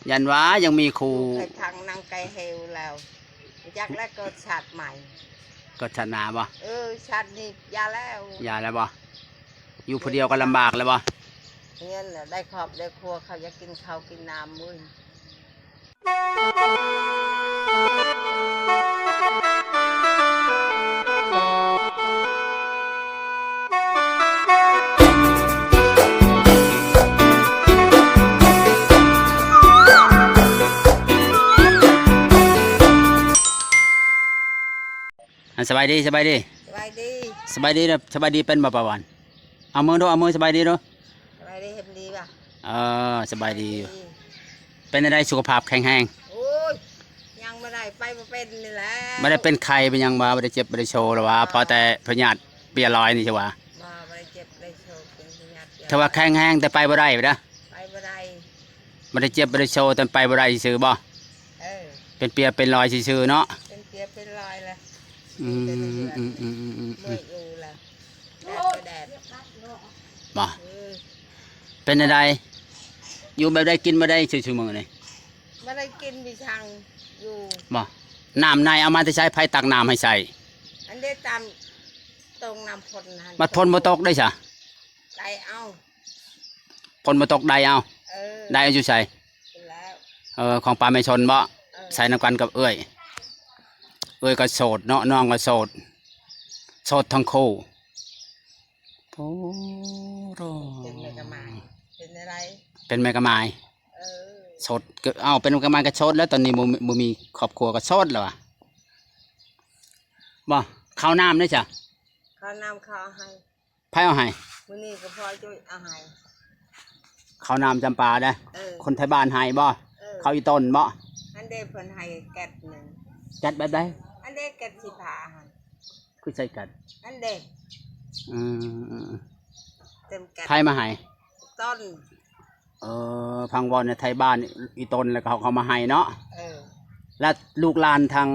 ຢ້ານວ່າຍັງມີຄູ່ ໄປທາງນາງໄກ່ເຫວແລ້ວ ຈັກແລ້ວເກີດຊາດໃໝ່ ເກີດຊາດໜ້າບໍ່? ເອີ ຊາດນີ້ຢ່າແລ້ວ ຢ່າແລ້ວບໍ່? ຢູ່ຜູ້ດຽວກໍລຳບາກແລ້ວບໍ່? ເງິນນະ ໄດ້ຄອບໄດ້ຄົວ ເຂົາຢາກກິນເຂົ້າກິນນ້ຳມື້ ອັນ ສະບາຍດີ ສະບາຍດີ ສະບາຍດີ ສະບາຍດີເດີ ສະບາຍດີເປັນບໍ່ ປາວອນ? ເອົາມືດູ ເອົາມື ສະບາຍດີດູ ສະບາຍດີ ເຫັນດີບໍ່? ເອີ ສະບາຍດີ ສະບາຍດີ ເປັນຈັ່ງໃດ ສຸຂະພາບແຂງແຮງ? ໂອ້ຍ ຍ່າງບໍ່ໄດ້ ໄປບໍ່ເປັນນີ້ແຫຼະ ບໍ່ໄດ້ເປັນໄຂ້ເປັນຫຍັງບໍ່? ບໍ່ໄດ້ເຈັບບໍ່ໄດ້ໂຊລະຫວາ? ບໍ່ ພໍແຕ່ພະຍາດເປຍລອຍນີ້ຊະຫວາ? ບໍ່ ບໍ່ໄດ້ເຈັບບໍ່ໄດ້ໂຊ ເປັນພະຍາດເປຍລອຍ ຖ້າວ່າແຂງແຮງແຕ່ໄປບໍ່ໄດ້ເດ້ ໄປບໍ່ໄດ້ ບໍ່ໄດ້ເຈັບບໍ່ໄດ້ໂຊ ແຕ່ໄປບໍ່ໄດ້ຊື່ໆບໍ່? ເອີ ເປັນເປຍເປັນລອຍຊື່ໆເນາະ ເປັນເປຍເປັນລອຍລະ ອືມ ເປັນເຮືອນ ອືມໆໆໆ ເມື່ອຍຢູ່ລະ ແດດກໍແດດ ບໍ່ ເອີ ເປັນຈັ່ງໃດ ຢູ່ແບບໃດ ກິນແບບໃດ ຊຸມື້ນີ້? ບໍ່ໄດ້ກິນ ມີຊ່າງຢູ່ ບໍ່ ນ້ຳໃນເອົາມາແຕ່ໃສ? ໃຜຕັກນ້ຳໃຫ້ໃຊ້? ອັນເດ ຕາມຕົງນ້ຳຝົນຫັ້ນ ບັດຝົນບໍ່ຕົກໄດ້ຊະ? ໄດ້ເອົາ ຝົນບໍ່ຕົກໄດ້ເອົາ ເອີ ໄດ້ເອົາຢູ່ໃສ? ເອີ ຂອງປ້າແມ່ຊົນບໍ່? ເອີ ໃສ່ນຳກັນກັບເອື້ອຍ ເອື້ອຍກໍໂສດເນາະ ນ້ອງກໍໂສດ ໂສດທັງຄູ່ ໂອ້ໂຫ ເປັນແມ່ກະໝາຍ ເປັນຈັ່ງໃດ? ເປັນແມ່ກະໝາຍ ເອີ ໂສດ ເອົ້າ ເປັນແມ່ກະໝາຍກໍໂສດແລ້ວ ຕອນນີ້ບໍ່ ບໍ່ມີຄອບຄົວກໍໂສດແລ້ວຫວາ? ບໍ່ ເຂົ້ານ້ຳເດ້ຊະ? ເຂົ້ານ້ຳເຂົາເອົາໃຫ້ ໃຜເອົາໃຫ້? ມື້ນີ້ກໍພໍ່ຈຸ້ຍເອົາໃຫ້ ເຂົ້ານ້ຳຈຳປາເດ້ ເອີ ຄົນໄທບ້ານໃຫ້ບໍ່? ເອີ ເຂົ້າອີ່ຕົນບໍ່? ອັນເດ ເພິ່ນໃຫ້ແກັດໜຶ່ງ ແກັດແບບໃດ? ອັນເດ ແກັດສີຟ້າຫັ້ນ ຄືໃສ່ກັນ ອັນເດ ອືມ ເຕັມກັນ ໃຜມາໃຫ້? ຕົ້ນ ເອີ ພັງວອນໃນໄທບ້ານອີ່ຕົນ ແລ້ວກໍເຂົາເອົາມາໃຫ້ເນາະ ເອີ ແລ້ວລູກຫຼານທາງ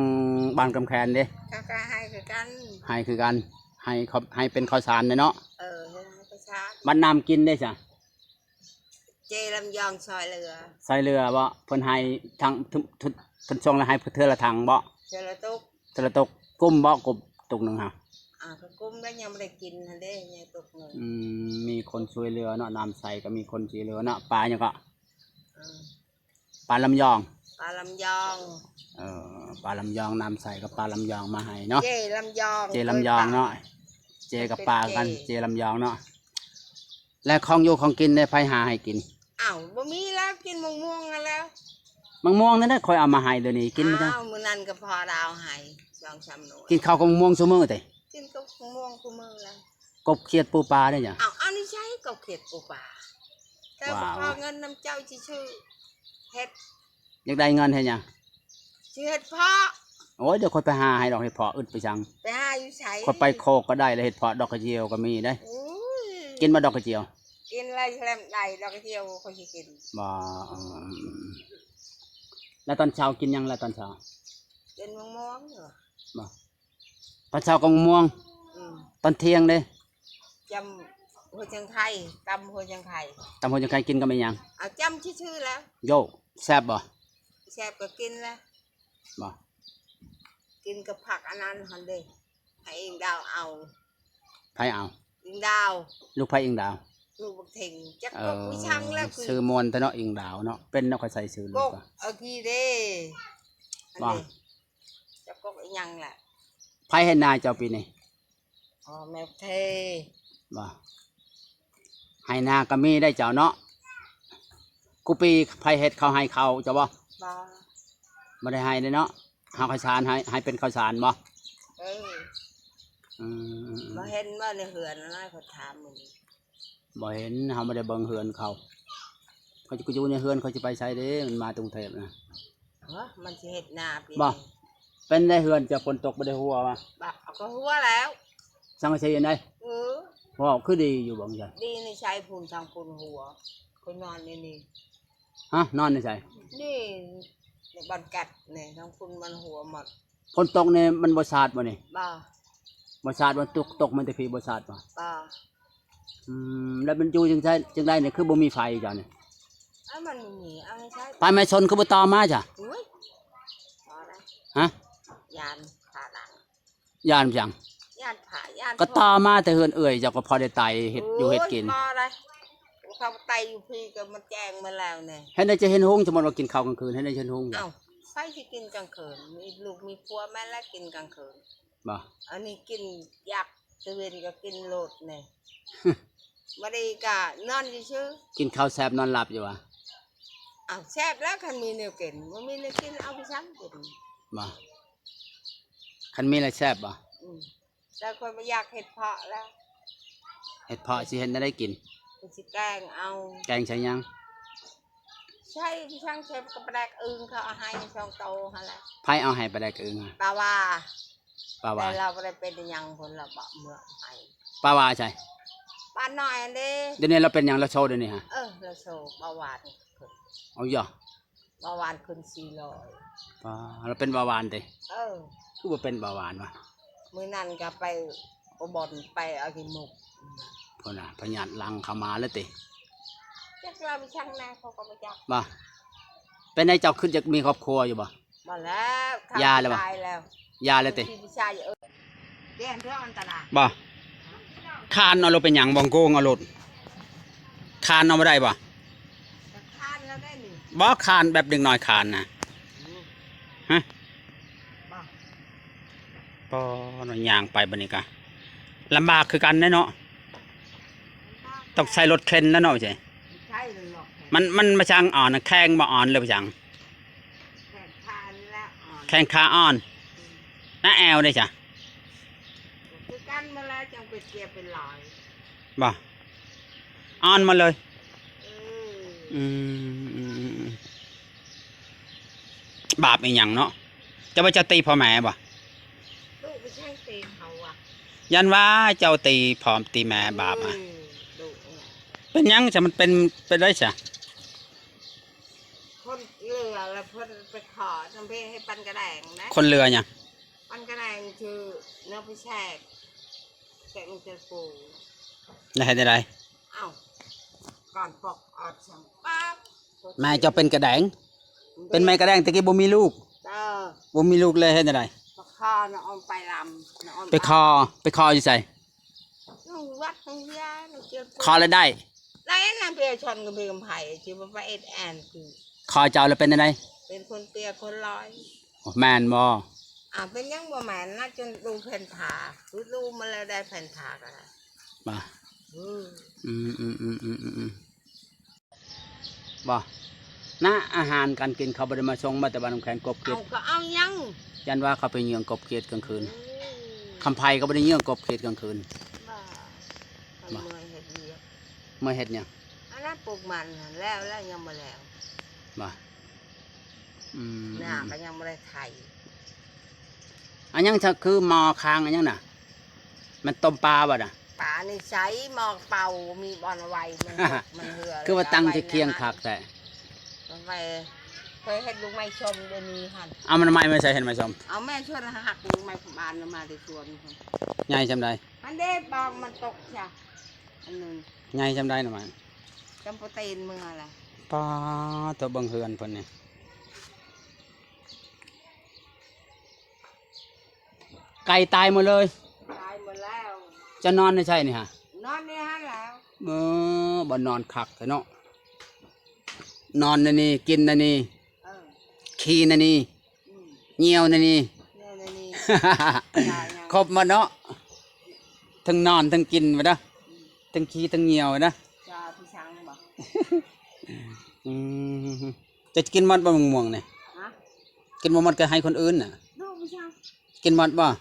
ບ້ານກຳແຂນເດ້? ເຂົາກໍໃຫ້ຄືກັນ ໃຫ້ຄືກັນ ໃຫ້ເຂົາ ໃຫ້ເປັນເຂົ້າສານເດ້ເນາະ ເອີ ໃຫ້ເຂົ້າສານ ບັດນ້ຳກິນເດ້ຊະ? ເຈລຳຍອງຊ່ອຍເຫຼືອ ຊ່ອຍເຫຼືອບໍ່? ເພິ່ນໃຫ້ທັງ ເພິ່ນ ເພິ່ນສົ່ງລະໃຫ້ເທື່ອລະຖັງບໍ່? ເທື່ອລະຕຸກ ເທື່ອລະຕຸກ ກຸ້ມບໍ່? ກຸ້ມຕຸກໜຶ່ງຫາ ອ່າ ກໍກຸ້ມແລ້ວ ຍັງບໍ່ໄດ້ກິນຫັ້ນເດ້ ຍັງຕຸກໜຶ່ງ ອືມ ມີຄົນຊ່ວຍເຫຼືອເນາະ ນ້ຳໃສກໍມີຄົນຊ່ວຍເຫຼືອເນາະ ປາຫຍັງເກາະ? ອືມ ປາລຳຍອງ ປາລຳຍອງ ເອີ ປາລຳຍອງ ນ້ຳໃສກັບປາລຳຍອງມາໃຫ້ເນາະ ເຈລຳຍອງ ເຈລຳຍອງເນາະ ເຈກັບປາກັນ ເຈລຳຍອງເນາະ ແລະຂອງຢູ່ຂອງກິນເດ້ ໃຜຫາໃຫ້ກິນ? ອ້າວ ບໍ່ມີແລ້ວ ກິນໝາກມ່ວງຫັ້ນແລ້ວ ໝາກມ່ວງນັ້ນນະ ຂ້ອຍເອົາມາໃຫ້ດຽວນີ້ ກິນມາ ອ້າວ ມື້ນັ້ນກໍພໍ່ລາວໃຫ້ສອງສາມໜ່ວຍ ກິນເຂົ້າກັບໝາກມ່ວງຊຸມື້ຕິ? ກິນກັບໝາກມ່ວງຊຸມື້ແລ້ວ ກົບຂຽດປູປາໄດ້ຫຍັງ? ອ້າວ ອັນນີ້ໃຊ້ກົບຂຽດປູປາ ແຕ່ ວ້າວ ຂໍເງິນນຳເຈົ້າຊິຊື້ເຫັດ ຢາກໄດ້ເງິນເຮັດຫຍັງ? ຊິເຮັດເຜາະ ໂອ້ຍ ດຽວຂ້ອຍໄປຫາໃຫ້ດອກເຫັດເຜາະ ອຶດໄປສັງ ໄປຫາຢູ່ໃສ? ຂ້ອຍໄປໂຄກກໍໄດ້ລະ ເຫັດເຜາະ ດອກກະຈຽວກໍມີເດ້ ໂອ້ຍ ກິນບໍ່ດອກກະຈຽວ? ກິນແລ້ວແຊມໄດ້ ດອກກະຈຽວຂ້ອຍຊິກິນ ບໍ່ ອືມ ແລ້ວຕອນເຊົ້າກິນຫຍັງລະຕອນເຊົ້າ? ກິນໝາກມ່ວງ ບໍ່ ຕອນເຊົ້າກໍໝາກມ່ວງ ອືມ ຕອນທ່ຽງເດ້? ຈຳຫົວຈັ່ງໄຄ ຕຳຫົວຈັ່ງໄຄ ຕຳຫົວຈັ່ງໄຄກິນກັບອີ່ຫຍັງ? ເອົາຈຳຊື່ໆແລ້ວ ໂຢ ແຊບບໍ່? ແຊບກໍກິນແລ້ວ ບໍ່ ກິນກັບຜັກອັນນັ້ນຫັ້ນເດ້ ໃຫ້ອີ່ງດາວເອົາ ໃຜເອົາ? ອີ່ງດາວ ລູກໃຜອີ່ງດາວ? ລູກບັກເທັງ ຈັກ ເອີ ກໍບໍ່ຊ່າງແລ້ວ ຊື່ມ່ວນແທ້ເນາະ ອີ່ງດາວເນາະ ເປັນເນາະ ຂ້ອຍໃສ່ຊື່ລູກ ເອີ ກີເດ້ ອັນນີ້ ບໍ່ ຈັກກົກອີ່ຫຍັງແຫຼະ ໃຜເຮັດນາເຈົ້າປີນີ້? ອໍ ແມ່ເທ ບໍ່ ໄຮ່ນາກໍມີໄດ້ເຈົ້າເນາະ ຄູ່ປີໃຜເຮັດເຂົ້າໄຮ່ເຂົ້າເຈົ້າບໍ່? ບໍ່ ບໍ່ໄດ້ໄຮ່ເດ້ເນາະ ເຮົາເຂົ້າສານ ໄຮ່ ໄຮ່ເປັນເຂົ້າສານບໍ່? ເອີ ອືມ ບໍ່ເຫັນບໍ່ໃນເຮືອນນະ ເຂົາຖາມມື້ນີ້ ບໍ່ເຫັນ ເຮົາບໍ່ໄດ້ເບິ່ງເຮືອນເຂົາ ເຂົາຈະຢູ່ໃນເຮືອນ ເຂົາຈະໄປໃສເດ້ ມັນມາແຕ່ກຸງເທບນະ ເອີ ມັນຊິເຮັດນາປີນີ້ ບໍ່ ເປັນໃດເຮືອນເຈົ້າ ຝົນຕົກບໍ່ໄດ້ຮົ່ວຫວາ? ບໍ່ ກໍຮົ່ວແລ້ວ ສັງກະສີອັນໃດ? ເອີ ວ້າວ ຄືດີຢູ່ບໍ່ ຈັ່ງຊັ້ນ ດີໃນໃສພຸ້ນ ທາງພຸ້ນຮົ່ວ ຂ້ອຍນອນໃນນີ້ ຮະ ນອນໃນໃສ? ນີ້ ໃນບ້ານກັດນີ້ ທາງພຸ້ນມັນຮົ່ວໝົດ ຝົນຕົກນີ້ມັນບໍ່ສາດບໍ່ນີ້? ບໍ່ ບໍ່ສາດບໍ່ ຕົກ ຕົກມັນແຕ່ພີ້ບໍ່ສາດບໍ່? ບໍ່ ອືມ ແລ້ວມັນຢູ່ຈັ່ງໃດ ຈັ່ງໃດນີ້ ຄືບໍ່ມີໄຟເຈົ້ານີ້? ເອົາມັນບໍ່ມີ ເອົາໃຫ້ໃຊ້ ໄປໄມ້ຊົນຄືບໍ່ຕໍ່ມາຈ້ະ? ໂອ້ຍ ພໍແລ້ວ ຮະ? ຢ້ານພະຫຼັງ ຢ້ານຫຍັງ? ຢ້ານພະ ຢ້ານ ກໍຕໍ່ມາແຕ່ເຮືອນເອື້ອຍເຈົ້າ ກໍພໍໄດ້ໄຕ່ເຮັດຢູ່ເຮັດກິນ. ໂອ້ຍ ພໍແລ້ວ ເຂົາໄຕ່ຢູ່ພີ້ກໍມັນແຈ້ງໝົດແລ້ວແນ່. ເຮັດໃດຈະເຫັນຮຸ່ງ? ສົມມຸດວ່າກິນເຂົ້າກາງຄືນ ເຮັດໃດຈະເຫັນຮຸ່ງ? ເອົ້າ ໃຜຊິກິນກາງຄືນ? ມີລູກມີຜົວແມ່ນແລ້ວກິນກາງຄືນ. ບໍ່ ອັນນີ້ກິນຢາກ ຕາເວັນກໍກິນໂລດແນ່ ບາດນີ້ກໍນອນຊື່ໆ. ກິນເຂົ້າແຊບນອນຫຼັບຢູ່ຫວາ? ອ້າວ ແຊບແລ້ວ ຄັນມີແນວກິນ ບໍ່ມີແນວກິນເອົາໄປສັງກິນ. ບໍ່ ຄັນມີແລ້ວແຊບບໍ່? ອືມ ແຕ່ຂ້ອຍບໍ່ຢາກເຮັດເພາະແລ້ວ. ເຮັດເພາະຊິເຮັດແນວໃດກິນ? ກໍຊິແກງເອົາ. ແກງໃສ່ຫຍັງ? ໃສ່ ຊ່າງໃສ່ກະປາແດກອຶ່ງ ເຂົາເອົາໃຫ້ສອງໂຕຫັ້ນແຫຼະ. ໃຜເອົາໃຫ້ປາແດກອຶ່ງ? ປາວາ ປາວາ ແຕ່ລາວບໍ່ໄດ້ເປັນຫຍັງພຸ້ນ ລາວບອກເມືອໃຫ້. ປາວາໃສ? ປານ້ອຍຫັ້ນເດ້. ດຽວນີ້ລາວເປັນຫຍັງ? ລາວໂຊດດຽວນີ້ຫະ? ເອີ ລາວໂຊ ເບົາຫວານຂຶ້ນ. ເອົາຢາ ເບົາຫວານຂຶ້ນສີ່ຮ້ອຍ. ປາ ລາວເປັນເບົາຫວານຕິ? ເອີ ຄືບໍ່ເປັນເບົາຫວານວະ? ມື້ນັ້ນກໍໄປອຸບົນ ໄປເອົາຂີ້ໝູກ ພຸ້ນນະ ພະຍາດຫຼັງເຂົ້າມາແລ້ວຕິ? ຈັກລາວໄປຊັງນາ ເຂົາກໍບໍ່ຈັກ. ບໍ່ ເປັນໃດເຈົ້າຄິດຢາກມີຄອບຄົວຢູ່ບໍ່? ບໍ່ແລ້ວ ຢ່າແລ້ວບໍ່? ຕາຍແລ້ວ ຢ່າແລ້ວຕິ? ບໍ່ ຄານເອົາໂລດ ເປັນຫຍັງ? ບໍ່ໂກງເອົາໂລດ ຄານເອົາບໍ່ໄດ້ບໍ່? ຄານແລ້ວໄດ້ນີ້ ບໍ່ ຄານແບບເດັກນ້ອຍຄານນະ. ຮະ ບໍ່ ບໍ່ ຍ່າງໄປບັດນີ້ກະລຳບາກຄືກັນແຫຼະເນາະ ຕ້ອງໃຊ້ລົດເຂັນແລ້ວເນາະ. ມັນ ມັນມາຊ່າງອ່ອນ ແຂ້ງບໍ່ອ່ອນ ຫຼືວ່າຫຍັງ? ແຂ້ງຂາອ່ອນແຫຼະ ແຂ້ງຂາອ່ອນ. ອືມ ນະແອວເດ້ຊະ? ຄືກັນໝົດແຫຼະ ຈັ່ງໄປເສຍເປັນຫຼາຍ. ບໍ່ ອ່ອນໝົດເລີຍ. ເອີ ອືມ ບາບອີຫຍັງເນາະ? ເຈົ້າວ່າເຈົ້າຕີພໍ່ແມ່ບໍ່? ລູກໄປໃຊ້ຕີເຂົາວ່າ ຢ້ານວ່າເຈົ້າຕີພໍ່ຕີແມ່ບາບ. ອືມ ຫະ ລູກ ເປັນຫຍັງຊະ? ມັນເປັນໄປໄດ້ຊະ? ຄົນເຫຼືອລະເພິ່ນໄປຂໍນຳເພໃຫ້ປັ່ນກະແດງນະ. ຄົນເຫຼືອຫຍັງ? ປັ່ນກະແດງຊື່ເນື້ອໄປແຊກ ແຊກລົງເຕີປູ ແລ້ວເຮັດແນວໃດ? ເອົ້າ ກ່ອນປົກອອດສັງປາບ. ແມ່ເຈົ້າເປັນກະແດງ? ເປັນແມ່ກະແດງ ແຕ່ກີ້ບໍ່ມີລູກ. ເອີ ບໍ່ມີລູກເລີຍ ເຮັດແນວໃດ? ໄປຂໍນະອອມໄປລຳ ນະອອມ ໄປຂໍ ໄປຂໍຢູ່ໃສ? ຢູ່ວັດນ້ຳເພ ຂໍແລ້ວໄດ້? ໄດ້ນະ ເພຊົນກັບເພກຳໄພ ຊິບໍ່ໄປເອັດແອນຄື ຂໍເຈົ້າແລ້ວເປັນແນວໃດ? ເປັນຄົນເປຍຄົນລອຍ. ໂອ້ ແມ່ນບໍ່? ອ້າວ ເປັນຫຍັງບໍ່ແມ່ນນະ? ຈົນດູແຜ່ນຜ້າ ຄືດູມາແລ້ວໄດ້ແຜ່ນຜ້າກໍໄດ້. ບໍ່ ອືມ ອືມ ອືມ ອືມ ອືມ ອືມ. ບໍ່ ນະ ອາຫານການກິນເຂົາບໍ່ໄດ້ມາສົ່ງ ມາແຕ່ບ້ານນ້ຳແຂງ ກົບເກດ. ເອົາ ກໍເອົາຫຍັງ? ຢ້ານວ່າເຂົາໄປເຍືອງກົບເກດກາງຄືນ. ອືມ ຄຳໄພກໍບໍ່ໄດ້ເຍືອງກົບເກດກາງຄືນ. ບໍ່ ບໍ່ ເມື່ອຍເຮັດວຽກ. ເມື່ອຍເຮັດຫຍັງ? ອັນນັ້ນປູກມັນຫັ້ນ ແລ້ວ ແລ້ວຍັງບໍ່ແລ້ວ. ບໍ່ ອືມ ນາກໍຍັງບໍ່ໄດ້ໄຖ. ອັນຫຍັງຊະ ຄືໝໍ້ຄ້າງອັນຫຍັງນະ? ມັນຕົ້ມປາບໍ່ນະ? ປານີ້ໃສ ໝໍ້ເປົ່າ ມີບ່ອນໄວ້ ມັນ ມັນເຫື່ອ. ຄືວ່າຕັ້ງຈະຄຽງຄັກແທ້. ໄປ ເຄີຍເຮັດລູກໄມ້ຊົມດຽວນີ້ຫັ້ນ. ເອົາມັນໄມ້ມາໃສ ເຮັດໄມ້ຊົມ? ເອົາແມ່ຊວນຫັກລູກໄມ້ບານມາແຕ່ສວນພຸ້ນ. ໃຫຍ່ສ່ຳໃດ? ຫັ້ນເດ້ ບອງມັນຕົກຊະ ອັນໜຶ່ງ. ໃຫຍ່ສ່ຳໃດນະໄມ້? ຈຳປະຕີນເມືອລະ. ປາໂຕ ເບິ່ງເຮືອນເພິ່ນນີ້. ໄກ່ຕາຍໝົດເລີຍ. ຕາຍໝົດແລ້ວ. ເຈົ້ານອນໃນໃສນີ້ຫະ? ນອນໃນຫັ້ນແລ້ວ. ເອີ ບ່ອນນອນຄັກແທ້ເນາະ. ນອນໃນນີ້ ກິນໃນນີ້. ເອີ ຂີ້ໃນນີ້. ອືມ ຍ່ຽວໃນນີ້. ຍ່ຽວໃນນີ້. ຄົບໝົດເນາະ. ທັງນອນ ທັງກິນໄປເດີ. ອືມ ທັງຂີ້ ທັງຍ່ຽວໄປເດີ. ຈະເອົາໄປສັງບໍ່? ອືມ. ຈະກິນໝົດບໍ່ ມະມ່ວງນີ້? ຮະ? ກິນບໍ່ໝົດກໍໃຫ້ຄົນອື່ນນະ. ລູກມັນຊ່າງ ກິນໝົດບໍ່? ອືມ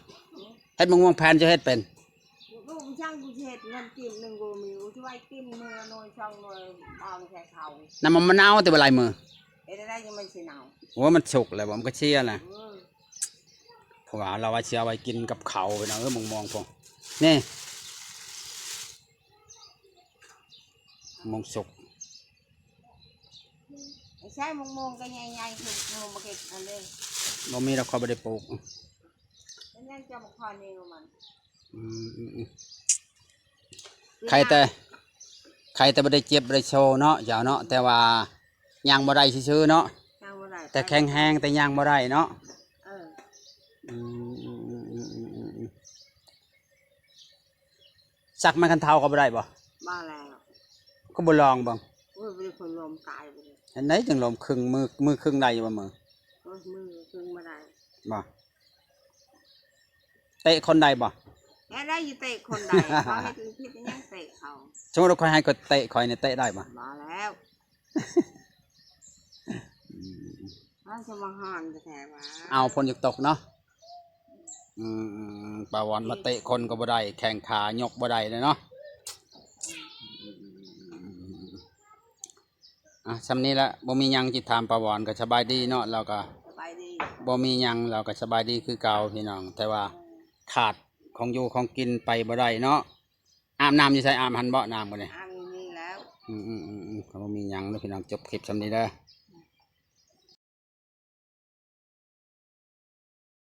ເຮັດມະມ່ວງແຜ່ນ ເຈົ້າເຮັດເປັນ? ລູກມັນຊ່າງ ກູຊິເຮັດ ເງິນກີບໜຶ່ງບໍ່ມີ ກູຊິໄວ້ກິນມື້ລະໜ່ວຍສອງໜ່ວຍ ເອົາໃສ່ເຂົາ. ນ້ຳມັນມະນາວແຕ່ບໍ່ຫຼາຍມື້. ເຮັດໄດ້ ຍັງມັນຊິເນົ່າ. ໂອ້ ມັນສຸກແລ້ວບໍ່ ມັນກໍເສຍແລ້ວ. ເອີ ເພາະວ່າລາວວ່າຊິເອົາໄວ້ກິນກັບເຂົ້າ ພີ່ນ້ອງເອີຍ ມະມ່ວງພວກນີ້. ມະມ່ວງສຸກ. ໃຊ້ມະມ່ວງກໍໃຫຍ່ໆ ຄືມະເກັດອັນເດ້. ບໍ່ມີດອກ ຂ້ອຍບໍ່ໄດ້ປູກ. ມັນຍັງຈະມາຄອນນີ້ມັນ. ອືມ ອືມ ອືມ. ໄຄແຕ່ ໄຄແຕ່ບໍ່ໄດ້ເຈັບບໍ່ໄດ້ໂຊເນາະ ເຈົ້າເນາະ. ແຕ່ວ່າ ຍ່າງບໍ່ໄດ້ຊື່ໆເນາະ. ຍ່າງບໍ່ໄດ້ ແຕ່ແຂງແຮງ ແຕ່ຍ່າງບໍ່ໄດ້ເນາະ. ເອີ ອືມ ຊັກໄມ້ຄັນເທົາກໍບໍ່ໄດ້ບໍ່? ບໍ່ແລ້ວ. ກໍບໍ່ລອງເບິ່ງ? ໂອ້ຍ ບໍ່ໄດ້ຄົນລົມຕາຍບໍ່ໄດ້. ອັນໃດຈຶ່ງລົມຄຶ່ງມື ມືຄຶ່ງໄດ້ຢູ່ບໍ່ມື? ໂອ້ຍ ມືຄຶ່ງບໍ່ໄດ້. ບໍ່? ເຕະຄົນໄດ້ບໍ່? ແລ້ວໄດ້ຢູ່ເຕະຄົນໄດ້ ເຂົາເຮັດຜິດຫຍັງເຕະເຂົາ? ສົມມຸດວ່າຂ້ອຍໃຫ້ຂ້ອຍເຕະຂ້ອຍນີ້ເຕະໄດ້ບໍ່? ບໍ່ແລ້ວ. ອືມ ເອົາ ສະມາຮອນແທ້ໆວ່າ ເອົາ ຝົນຢາກຕົກເນາະ. ອືມ ປາວອນມາເຕະຄົນກໍບໍ່ໄດ້ ແຂ້ງຂາຍົກບໍ່ໄດ້ເລີຍເນາະ. ອ່ະ ຊ່ຳນີ້ລະ ບໍ່ມີຫຍັງຊິຖາມປາວອນ ກໍສະບາຍດີເນາະ. ລາວກໍ ສະບາຍດີ ບໍ່ມີຫຍັງ ລາວກໍສະບາຍດີຄືເກົ່າພີ່ນ້ອງ ແຕ່ວ່າຂາດຂອງຢູ່ຂອງກິນໄປບໍ່ໄດ້ເນາະ. ອາບນ້ຳຢູ່ໃສ? ອາບຫັ້ນເບາະ ນ້ຳກໍໄດ້ ອາບຢູ່ນີ້ແລ້ວ. ອືມໆໆໆ ກໍບໍ່ມີຫຍັງເດີພີ່ນ້ອງ ຈົບຄລິບຊ່ຳນີ້ເດີ.